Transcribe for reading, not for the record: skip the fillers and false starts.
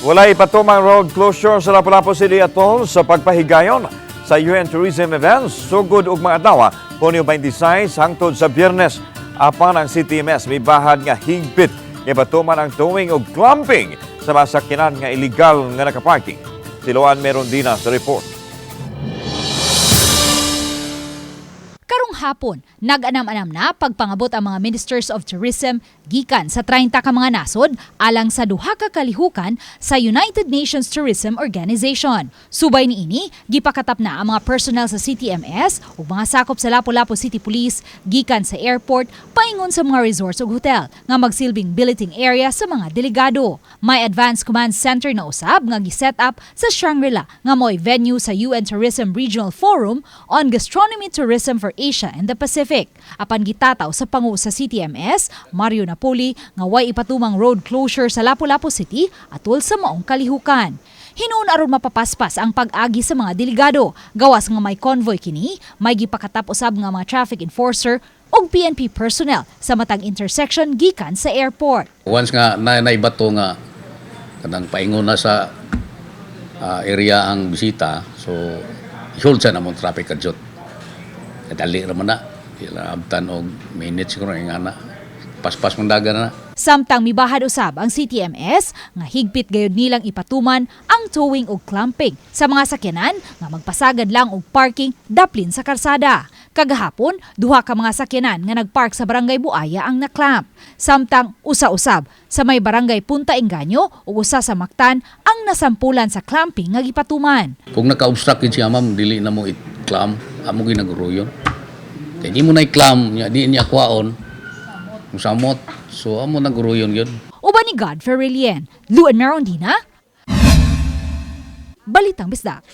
Walay patumang road closure sa Lapu-Lapu City atol sa pagpahigayon sa UN Tourism Events sugod og mga adlaw, Hunyo 26 hangtod sa Biyernes. Apan ang CTMS mibahad nga higpit nga patuman ang towing og clamping sa mga sakyanan nga illegal nga nakaparking. Si Luan Merondina sa report. Karong hapon, nag-anam-anam na pagpangabot ang mga Ministers of Tourism gikan sa 30 ka mga nasod alang sa duha ka kalihukan sa United Nations Tourism Organization. Subay niini, gipakatap na ang mga personnel sa CTMS ug mga sakop sa Lapu-Lapu City Police gikan sa airport paingon sa mga resorts ug hotel nga magsilbing billeting area sa mga delegado. May Advanced Command Center na usab nga gi-set up sa Shangri-La nga mo'y venue sa UN Tourism Regional Forum on Gastronomy Tourism for Asia and the Pacific. Apan gitataw sa pangu sa CTMS, Mario Napoli, nga way ipatumang road closure sa Lapu-Lapu City atol sa maong kalihukan. Hinuon aron mapapaspas ang pag-agi sa mga delegado. Gawas nga may convoy kini, may gipakatap usab nga mga traffic enforcer ug PNP personnel sa matag intersection gikan sa airport. Once nga na naibato nga kanang paingon na sa area ang bisita, so i-hold sa namong traffic kadyot. Dali ra man na. Ila abtan og minutes siguro nga na. Paspas man dagan na. Samtang mibahad usab ang CTMS nga higpit gayud nilang ipatuman ang towing ug clamping sa mga sakyanan nga magpasagad lang og parking daplin sa karsada. Kagahapon, duha ka mga sakyanan nga nagpark sa Barangay Buaya ang naklamp. Samtang usa-usab sa may Barangay Punta Engaño ug usa sa Mactan ang nasampulan sa clamping nga gipatuman. Kung naka-obstruct gid siya, ma'am, dili na mo i-clamp, amo ginaguruyon. Kay di mo na i-clamp, nya di niya kwaon. Musamot. So amo naguruyon yun. Uban ni God Ferrilien, Luan Merondina, Balitang Bisdak.